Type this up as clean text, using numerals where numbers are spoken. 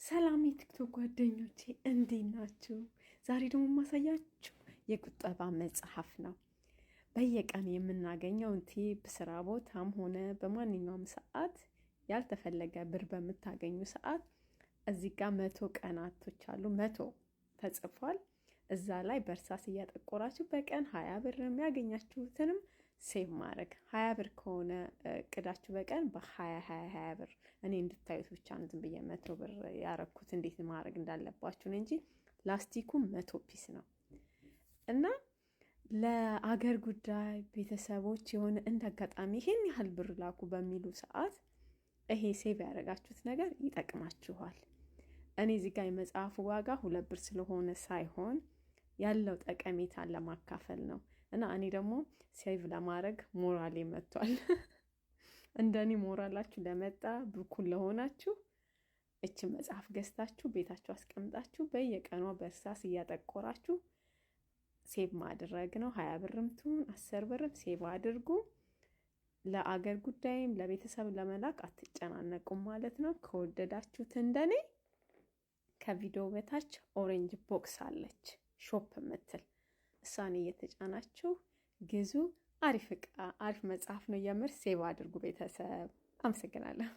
ሰላም የቲክቶክ ጓደኞቼ፣ እንዴት ናችሁ? ዛሬ ደግሞ የማሳያችሁ የቁጠባ መጽሐፍ ነው። በየቀን የምናገኘውን tip ስራ ቦታም ሆነ በማንኛውም ሰዓት ያልተፈለገ ብር በምታገኙ ሰዓት እዚህ ጋር 100 ቀናቶች አሉ። 100 ተጽፏል። እዛ ላይ በእርሳስ እያጠቆራችሁ በቀን 20 ብር የሚያገኛችሁትንም save ማድረግ፣ 20 ብር ከሆነ እቅዳችሁ በቀን በ20 20 20 ብር፣ እኔ እንድታዩት ብቻ ነው ዝም ብዬ 100 ብር ያረኩት፣ እንዴት ማድረግ እንዳለባችሁን እንጂ ላስቲኩ 100 piece ነው። እና ለአገር ጉዳይ ቤተሰቦች የሆነ እንደ አጋጣሚ ይሄን ያህል ብር ላኩ በሚሉ ሰዓት ይሄ save ያደረጋችሁት ነገር ይጠቅማችኋል። እኔ እዚህ ጋር የመጽሐፉ ዋጋ 2 ብር ስለሆነ ሳይሆን ያለው ጠቀሜታን ለማካፈል ነው። እና እኔ ደግሞ save ለማድረግ ሞራሌ መጥቷል። እንደኔ ሞራላችሁ ለመጣ ብኩን ለሆናችሁ እችን መጽሐፍ ገዝታችሁ ቤታችሁ አስቀምጣችሁ በየቀኗ በእርሳስ እያጠቆራችሁ save ማድረግ ነው። 20 ብርም ትሁን 10 ብርም save አድርጉ። ለአገር ጉዳይም ለቤተሰብ ለመላክ አትጨናነቁም ማለት ነው። ከወደዳችሁት እንደኔ ከቪዲዮ በታች orange box አለች shop የምትል፣ እሷን እየተጫናችሁ ግዙ። አሪፍ እቃ፣ አሪፍ መጽሐፍ ነው። የምር save አድርጉ ቤተሰብ። አመሰግናለሁ።